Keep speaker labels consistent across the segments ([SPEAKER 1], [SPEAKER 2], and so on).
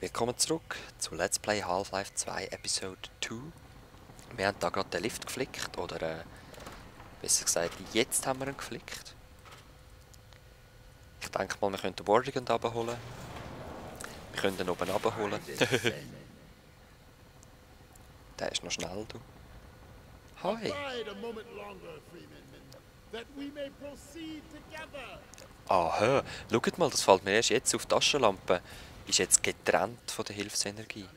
[SPEAKER 1] Willkommen zurück zu Let's Play Half-Life 2 Episode 2. Wir haben da gerade den Lift geflickt, oder besser gesagt, jetzt haben wir ihn geflickt. Ich denke mal, wir können den Warrigan abholen. Wir können ihn oben abholen. Der ist noch schnell, du. Hi. Aha, schaut mal, das fällt mir erst jetzt auf. Die Taschenlampe ist jetzt getrennt von der Hilfsenergie.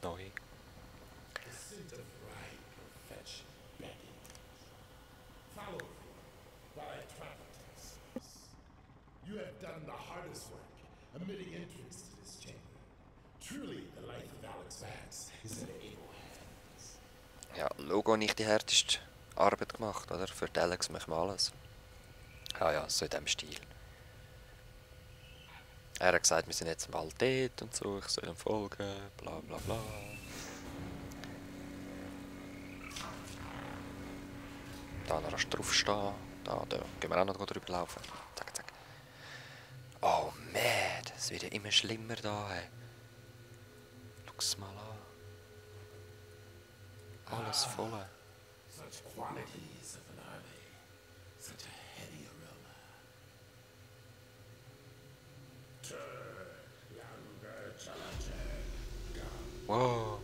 [SPEAKER 1] Neu.
[SPEAKER 2] You have done the hardest work, admitting entrance to this chamber. Truly, the life of Alex Vance is in able hands.
[SPEAKER 1] Ja, Logo nicht die härteste Arbeit gemacht, oder? Für die Alex machen wir alles. Ah ja, so in diesem Stil. Er hat gesagt, wir sind jetzt bald dort und so, ich soll ihm folgen, bla bla bla. Da noch rasch draufstehen. Da gehen wir auch noch drüber laufen. Zack, zack. Oh man, es wird ja immer schlimmer da. Hey. Schau's mal an. Alles voll.
[SPEAKER 2] Such qualities of an army, such a heady aroma. Younger challenger.
[SPEAKER 1] Wow.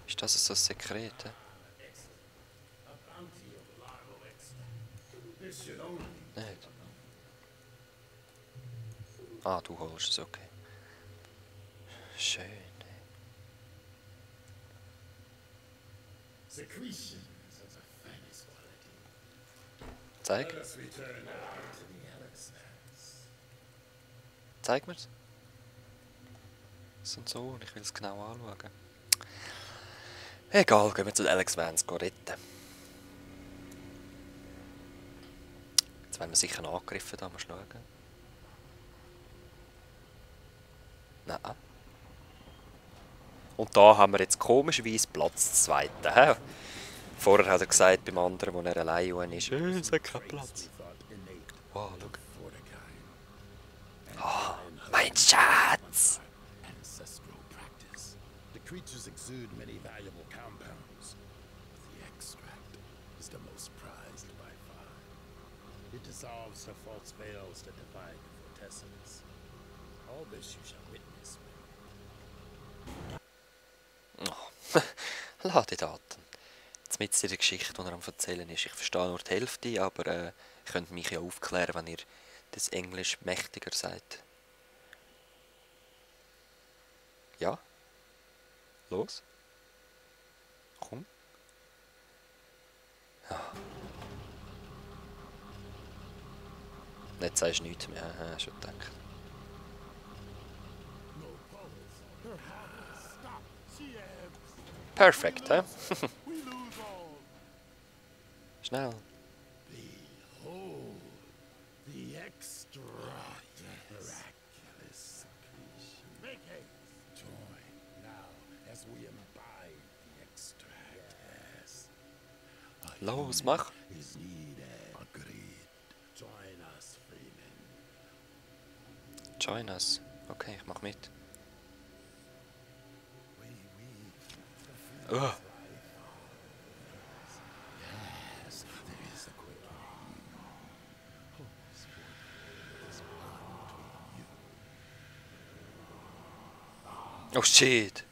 [SPEAKER 1] Ist das so ein Sekret? He?
[SPEAKER 2] A bounty of larval extract. This should only
[SPEAKER 1] Nicht? Ah, du holst es, okay. Schön. Hey.
[SPEAKER 2] secretions of the finest quality.
[SPEAKER 1] Zeig.
[SPEAKER 2] Let us return now to the Alex Vance.
[SPEAKER 1] Zeig mir's. So und so, und ich will es genau anschauen. Egal, gehen wir zu Alex Vance retten. Jetzt werden wir sicher noch angegriffen, da mal schauen. Nein. Und da haben wir jetzt komischerweise Platz 2. Vorher hat er gesagt, beim anderen, wo er allein ist, es hat keinen Platz. Wow, schau. Oh, mein Schatz!
[SPEAKER 2] Ancestral practice. The creatures exude many valuable compounds. The extract is the most prized by far. It dissolves her false veils to defy the quintessence. All this you shall witness.
[SPEAKER 1] Oh, Ladedaten. Jetzt mit in der Geschichte, die er am Erzählen ist. Ich verstehe nur die Hälfte, aber ihr könnt mich ja aufklären, wenn ihr das Englisch mächtiger seid. Ja? Los? Komm. Ja. Jetzt sagst du nichts mehr. Aha, schon gedacht. Perfekt, hä? Schnell.
[SPEAKER 2] Behold, the extract. Miraculous secretion. Make haste. Join now as we imbibe the extract. Yes.
[SPEAKER 1] Los, mach.
[SPEAKER 2] Is needed. Agreed. Join us, Freeman.
[SPEAKER 1] Join us. Okay, ich mach mit. Oh.
[SPEAKER 2] Yes, there is a quickening. Holy Spirit, this bond between you.
[SPEAKER 1] Oh shit.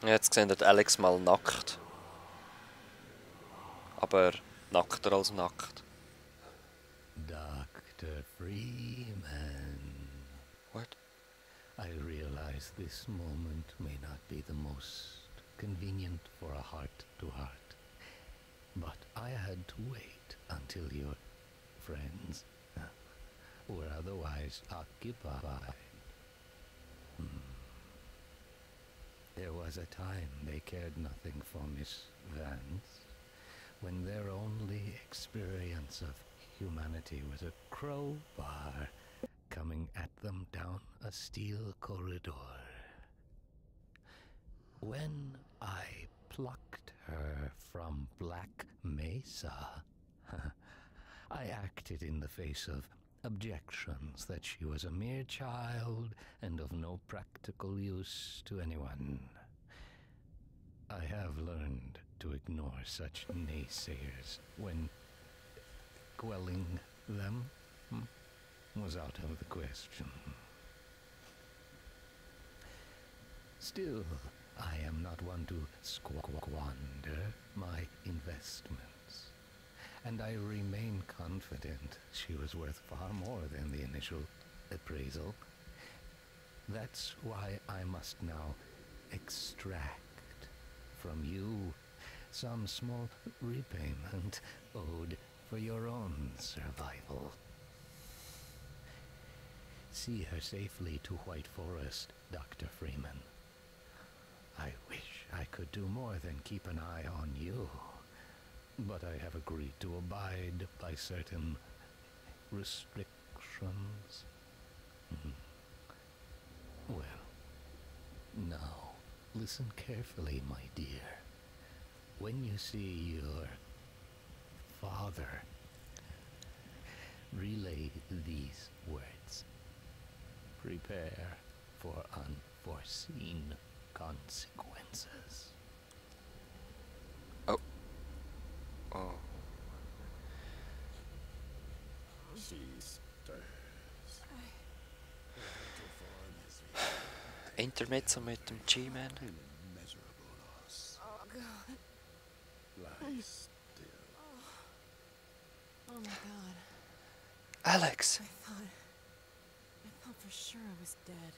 [SPEAKER 1] Jetzt sehen wir Alex mal nackt. Aber nackter als nackt.
[SPEAKER 3] Dr. Freeman,
[SPEAKER 1] What?
[SPEAKER 3] I realize this moment may not be the most convenient for a heart-to-heart, but I had to wait until your friends were otherwise occupied. There was a time they cared nothing for Miss Vance, when their only experience of humanity was a crowbar coming at them down a steel corridor. When I plucked her from Black Mesa, I acted in the face of objections that she was a mere child and of no practical use to anyone. I have learned to ignore such naysayers when quelling them was out of the question. Still, I am not one to squander my investments, and I remain confident she was worth far more than the initial appraisal. That's why I must now extract from you some small repayment owed for your own survival. See her safely to White Forest, Dr. Freeman. I wish I could do more than keep an eye on you, but I have agreed to abide by certain restrictions. Well, now, listen carefully, my dear. When you see your father, relay these words. Prepare for unforeseen consequences.
[SPEAKER 1] Oh.
[SPEAKER 2] She stirs. Her vital form has
[SPEAKER 1] Intermezzo mit dem G-Man.
[SPEAKER 2] immeasurable loss.
[SPEAKER 4] Oh, God.
[SPEAKER 2] Lie still.
[SPEAKER 4] Oh, my God.
[SPEAKER 1] Alex!
[SPEAKER 4] I thought for sure I was dead.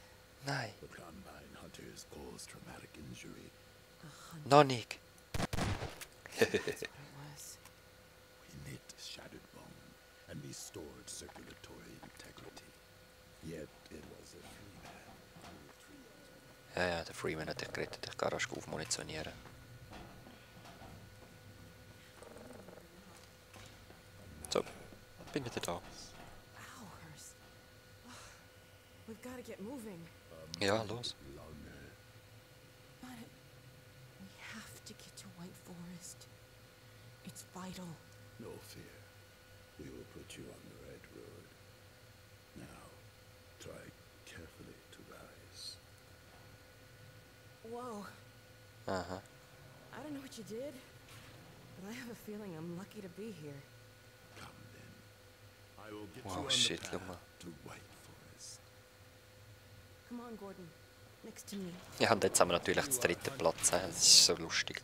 [SPEAKER 1] Nein,
[SPEAKER 2] The Combine hunters caused traumatic injury.
[SPEAKER 4] A hunter.
[SPEAKER 1] noch nicht.
[SPEAKER 4] That's what it was.
[SPEAKER 2] We knit shattered bone and restored circulatory integrity. Yet it was a free man who retrieved.
[SPEAKER 1] Ja, der Freeman hat dich gerettet. Ich kann rasch aufmunitionieren. So, bin wieder da.
[SPEAKER 4] Hours. We've got to get moving.
[SPEAKER 1] Ja, los.
[SPEAKER 2] Longer.
[SPEAKER 4] But we have to get to White Forest. It's vital.
[SPEAKER 2] No fear. We will put you on the right road. Now, try carefully to rise.
[SPEAKER 4] Whoa.
[SPEAKER 1] Aha.
[SPEAKER 4] I don't know what you did, but I have a feeling I'm lucky to be here.
[SPEAKER 2] Come then. I will get
[SPEAKER 1] Wow,
[SPEAKER 2] you on
[SPEAKER 1] shit,
[SPEAKER 2] the
[SPEAKER 1] look
[SPEAKER 2] path
[SPEAKER 1] mal.
[SPEAKER 2] to White Forest.
[SPEAKER 4] Come on, Gordon. Next to me.
[SPEAKER 1] Ja, und jetzt haben wir natürlich den dritten Platz. Das ist so lustig.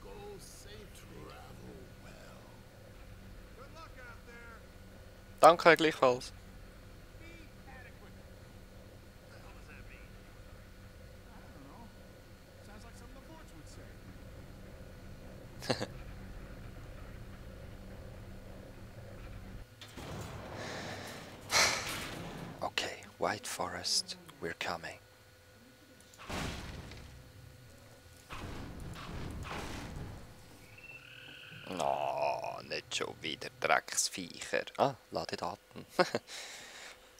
[SPEAKER 2] Go safe, travel well. Good luck out there.
[SPEAKER 1] Danke, gleichfalls.
[SPEAKER 2] Sounds like something the Forge would say.
[SPEAKER 1] Okay, White Forest, we're coming. No, nicht schon wieder Drecksviecher. Ah, Ladedaten.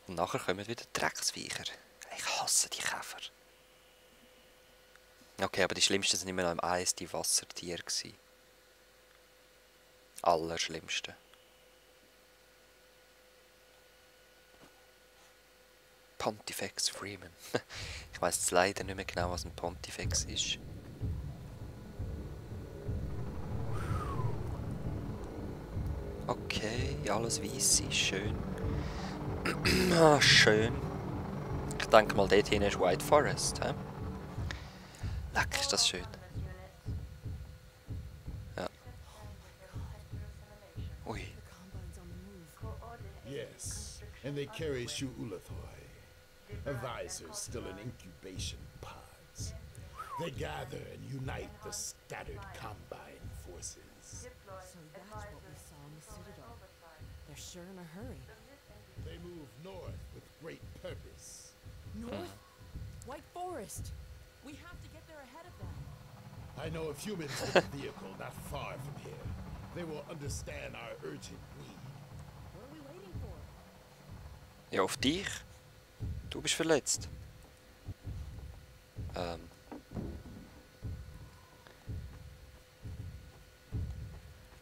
[SPEAKER 1] Und nachher kommen wieder Drecksviecher. Ich hasse die Käfer. Okay, aber die schlimmsten sind immer noch im Eis die Wassertiere gsi. Allerschlimmste. Pontifex Freeman. Ich weiß jetzt leider nicht mehr genau, was ein Pontifex ist. Okay, alles weiss ist schön. Ah, schön. Ich denke mal, dort hinten ist White Forest. He? Leck, ist das schön. Ja. Ui.
[SPEAKER 4] The Combine's on the move.
[SPEAKER 2] Yes, and they carry Shu Ulathoi. Advisors still in incubation pods. They gather and unite the scattered Combine forces.
[SPEAKER 4] So that's what we saw in the Citadel. They're sure in a hurry.
[SPEAKER 2] They move north with great purpose.
[SPEAKER 4] North? White Forest. We have to get there ahead of them.
[SPEAKER 2] I know of humans with a vehicle not far from here. They will understand our urgent need.
[SPEAKER 4] What are we waiting for?
[SPEAKER 1] Ja, auf dich. Du bist verletzt.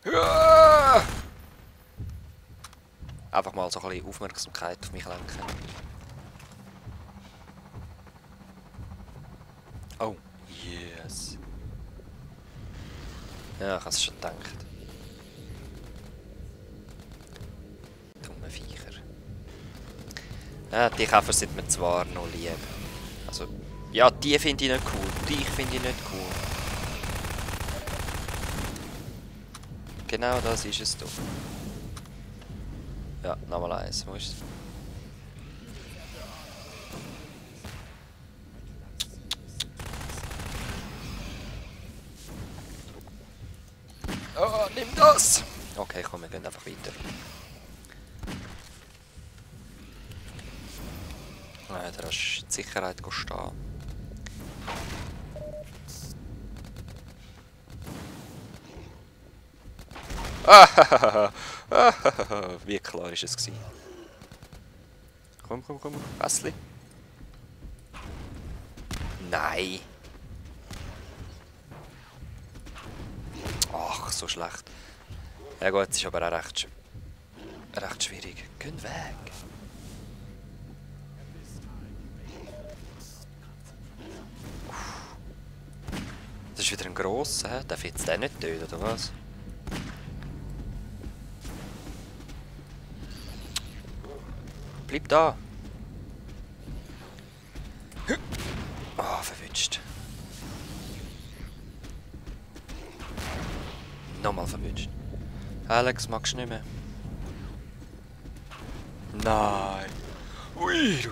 [SPEAKER 1] Ja! Einfach mal so ein bisschen Aufmerksamkeit auf mich lenken. Oh, yes. Ja, ich habe es schon gedacht. Dumme Viecher. Ja, die Käfer sind mir zwar noch lieb. Also, ja, die finde ich nicht cool. Die finde ich nicht cool. Genau das ist es doch. Ja, nochmal eins. Wo ist es? Oh, nimm das! Okay, komm, wir gehen einfach weiter. Ja, da ist die Sicherheit stehen. Wie klar war es? Komm, komm, komm, Wässli. Nein! Ach, so schlecht. Ja gut, es ist aber auch recht schwierig. Geh weg! Das ist wieder ein grosser, hä? Darf ich jetzt den nicht töten, oder was? Bleib da! Ah, verwünscht. Nochmal verwünscht. Alex, magst du nicht mehr? Nein! Ui!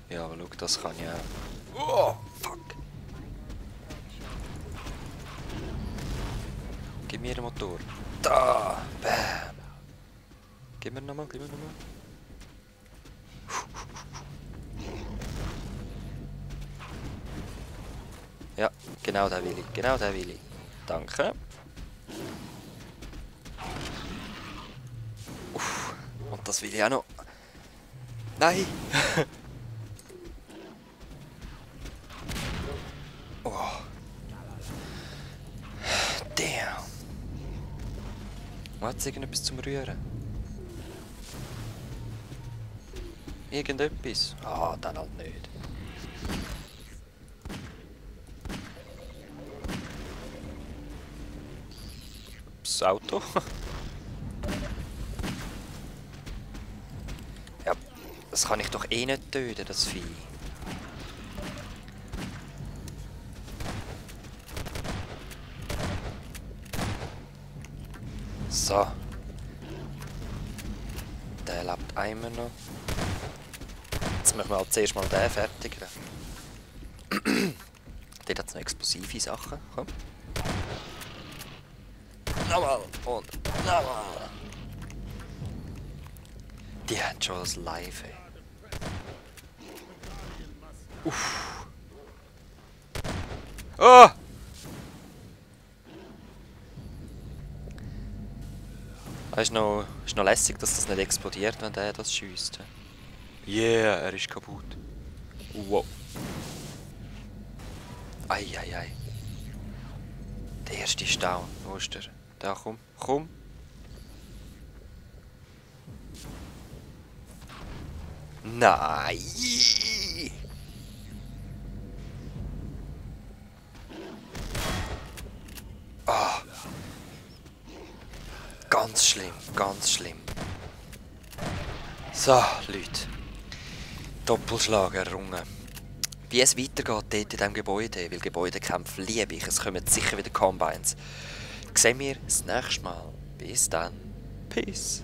[SPEAKER 1] Ja, aber schau, das kann ich auch. Oh, fuck! Gib mir den Motor. Da! Bam! Gib mir nochmal, gib mir nochmal. Ja, genau der will ich, genau der will ich. Danke. Uff, und das will ich auch noch. Nein! Oh. Damn. Hat es irgendetwas zum Rühren? Irgendetwas? Ah, dann halt nicht. Das Auto? Ja, das kann ich doch eh nicht töten, das Vieh. So. Der lebt einmal noch. Jetzt müssen wir halt zuerst mal den fertigen. Dort hat es noch explosive Sachen. Komm. Nochmal und nochmal. Die haben schon das Live, ey. Uff. Oh! Ist noch lässig, dass das nicht explodiert, wenn der das schiesst. Yeah, er ist kaputt. Wow. Eieiei. Der erste ist down. Wo ist der? Da, komm. Komm. Nein! Ah. Ganz schlimm, ganz schlimm. So, Leute. Doppelschlag errungen. Wie es weitergeht dort in diesem Gebäude, weil Gebäudekämpfe liebe ich, es kommen sicher wieder Combines. Sehen wir das nächste Mal. Bis dann. Peace.